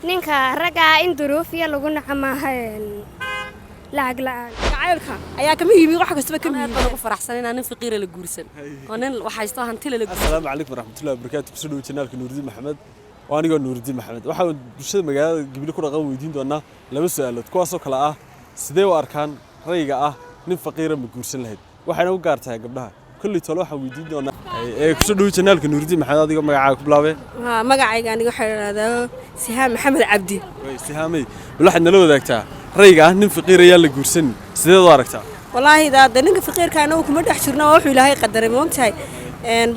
Ninka raggaa in duruufiya lagu naco maaha lacag la'aan. Jacaylka ayaa ka muhiim, wax kastaba ka Aad muhiim. baan ugu faraxsan inaan nin faqiira la guursan oo nin wax haysto hantila la guursan. Asalaamu calaykum waraxmatullahi wabarakaatu. Kusoo dhowo channelka Nuuridiin Maxamed. Waa anigoo Nuuridiin Maxamed. Waxaan bulshada magaalada Gabiley ku dhaqan weydiin doonaa laba su'aalood, kuwaasoo kale ah: sidee u arkaan rayga ah nin faqiira ma guursan lahayd? Waxayna u gaar tahay gabdhaha. Kolley tole waxaan weydiin doonaa. Ee kusoo dhowo channelka Nuuridiin Maxamed, adigoo magacaaga ku bilaabay. Haa, magacayga aniga waxaa idhahdaa Sihaan Maxamed Cabdi. Way Sihaamay, bal waxaad nala wadaagtaa rayga ah nin faqiir ayaa la guursan, sideed u aragtaa? Wallaahi daade, ninka faqiirka anagu kuma dhex jirno oo wuxuu Ilaahay qadaray moogtahay.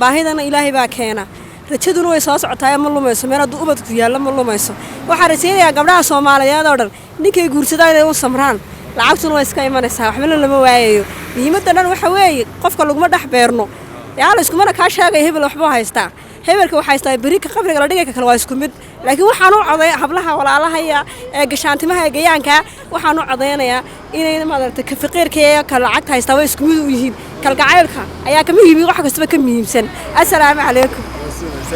Baahidana Ilaahay baa keena, rajaduna way soo socotaa, ma lumayso. Meel hadduu ubadku yaallo ma lumayso. Waxaan rajaynayaa gabdhaha Soomaaliyeed oo dhan ninkay guursadaan inay u samraan, lacagtuna way iska imanaysaa, waxbana lama waayayo. Muhiimadda dhan waxa weeye qofka laguma dhex beerno yaa la iskumana kaa sheegaya hebel waxbuu haystaa, hebelka wax haystaa, beri ka qabriga la dhigay ka kale waa isku mid. Laakiin waxaan u coday hablaha walaalahaya ee gashaantimaha ee gayaanka, waxaan u codaynayaa inayna maaragtay ka faqiirka iyo ka lacagta haystaa way isku mid u yihiin. Kalgacaylka ayaa ka muhiim, wax kastaba ka muhiimsan. Assalaamu calaykum.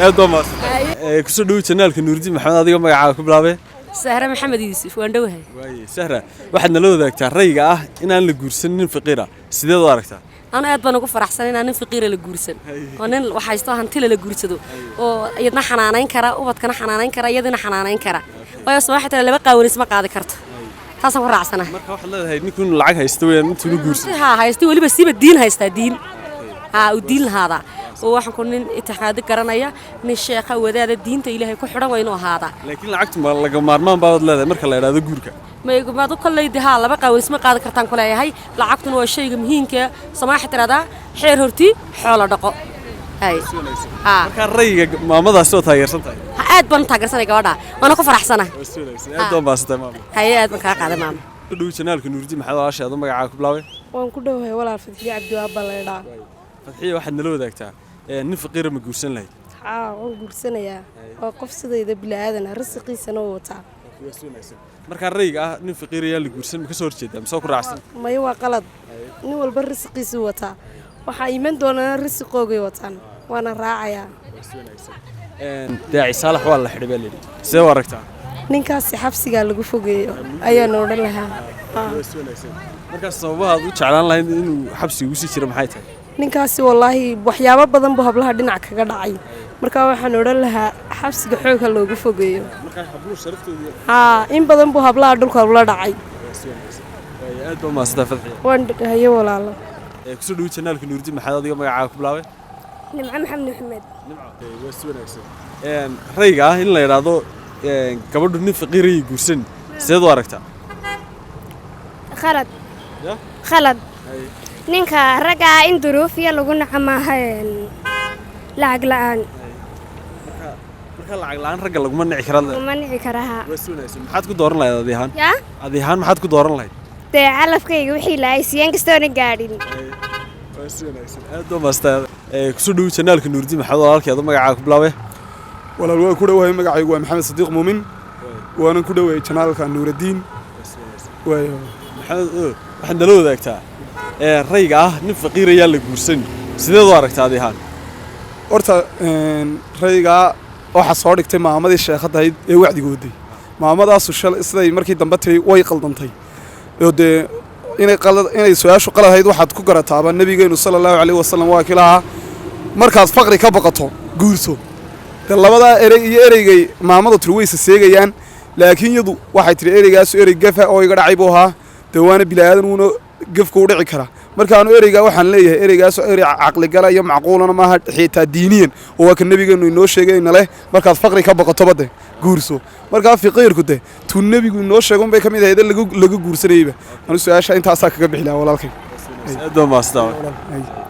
Aad baa mahadsantahay. Ee kusoo dhowo channelka Nuuridiin Maxamed, adigoo magacaaga ku bilaabay. Sahre Maxamed Yuusuf, waan dhowahay. Waaye Sahra, waxaad nala wadaagtaa rayga ah inaan la guursan nin faqiira, sideed u aragtaa? Anu aad baan ugu faraxsan inaan nin faqiira la guursan oo nin wax haysto hantila la guursado oo iyadna xanaanayn kara, ubadkana xanaanayn kara, iyadina xanaanayn kara. Waayo soo waxay tahay laba qaawan isma qaadi karto, taasaan ku raacsanahay. Marka waxaad leedahay ninkuu inuu lacag haysto weeyaan intuuna guursan. Haa, haysta, weliba siiba diin haystaa, diin haa uu diin lahaadaa oo waxaan ku nin itixaadi garanaya, nin sheekha wadaada diinta Ilaahay ku xidhan waa inuu ahaadaa. Laakiin lacagtu ma laga maarmaan baad leedahay marka la idhaahdo guurka? Maadu kolley de haa, laba qaawan isma qaadi kartaan ku leeyahay. Lacagtuna waa shayga muhiimka. Samaaxa tiradaa xeer hortii xoolo dhaqo. Hay haa. Marka rayga maamadaasi waa taageersan tahay? Aad baan u taageersanay gabadha, waana ku faraxsanahay. Waa si wanaagsan, aad baan baasatay maama. Haye, aad baan kaa qaaday maama. Dhow channelka Nuuridiin Maxamed, walaashay, adoo magacaaga ku bilaabay. Waan ku dhowahay walaal. Fadxiye Cabdiwaab baa la idhaa. Fadxiya, waxaad nala wadaagtaa nin faqiira ma guursan lahayd? Haa, waan guursanayaa. Waa qof sidayda bini-aadan ah, risiqiisana uu wataa. Waa si wanaagsan. Markaa rayga ah nin faqiir ayaa la guursan, ma ka soo horjeedaa mise waa ku raacsan? Maya, waa qalad. Nin walba risiqiisuu wataa, waxaa iman doonana risiqoogay wataan, waana raacayaa. Waa si wanaagsan. Daaci Saalax waa la xidhay baa layidhi, sidee u aragtaa? Ninkaasi xabsigaa lagu fogeeyo ayaan odhan lahaa. Haa. Waa si wanaagsan. Markaas sababaha aad u jeclaan lahayd inuu xabsiga ugu sii jiro maxay tahay? Ninkaasi wallaahi waxyaabo badan buu hablaha dhinac kaga dhacay. Markaa waxaan odhan lahaa xabsiga xoogha loogu fogeeyo. Markaa habluhu sharaftooda. Haa, in badan buu hablaha dhulka ula dhacay. Waa si wanaagsan. Waayo, aad baa mahadsantahay Fadxiya. Waan haye walaalo. Kusoo dhowo channelka Nuuridiin Maxamed, adiga magacaaga ku bilaabay. Nimco Maxamed Maxamed. Nimco, waa si wanaagsan. Rayga ah in la yidhaahdo gabadhu nin faqiirayay guursan, sideed u aragtaa? Khalad. Ya? Khalad. Ninka raggaa in duruufiya lagu naco maaha lacag la'aan. Marka lacag la'aan ragga laguma nici karaad leedahay? Uma nici karaha. Waa si wanaagsan. Maxaad ku dooran lahayd adi ahaan? Yaa? Adi ahaan maxaad ku dooran lahayd? Dee calafkayga wixii la siiyeen kastoona gaadhin. Waa si wanaagsan, aad baa mahadsantahay. Kusoo dhowo channelka Nuuridiin Maxamed, walaalkii, adoo magacaaga ku bilaabay. Walaal, waa ku dhowahay. Magacaygu waa Maxamed Sadiiq Muumin, waanan ku dhowahay channelka Nuuraddiin. Waayo. Maxamed, waxaad nala wadaagtaa rayga ah nin faqiir ayaa la guursan, sideed u aragtaa adi ahaan? Horta raygaa waxaa soo dhigtay maamadii sheekhadahayd ee wacdigooday. Maamadaasu shalay siday markii dambe tiri way qaldantay oo dee inay qalad, inay su-aashu qalad ahayd waxaad ku garataaba Nabigeenu sala Allahu calayhi wasalam waa kii lahaa markaad faqri ka baqato guurso. Dee labadaa erey iyo ereygay maamadu tiri wayse seegayaan, laakiin iyadu waxay tiri ereygaasu erey gafa oo iga dhacay buu ahaa. Dee waana bilaadan, wuuna gefka u dhici karaa. Markaanu ereygaa waxaan leeyahay ereygaas erey caqligala iyo macquulana maaha xitaa diiniyan, oo waa ka Nebigeenu inoo sheegayna leh markaad faqri ka baqatoba de guurso. Markaa fiqiirku de tuu Nebigu inoo sheego unbay ka mid ahayd laga guursanayeyba. Anu su-aasha intaasaa kaga bixi lahaa, walaalkay. Aad baa mahadsantahay.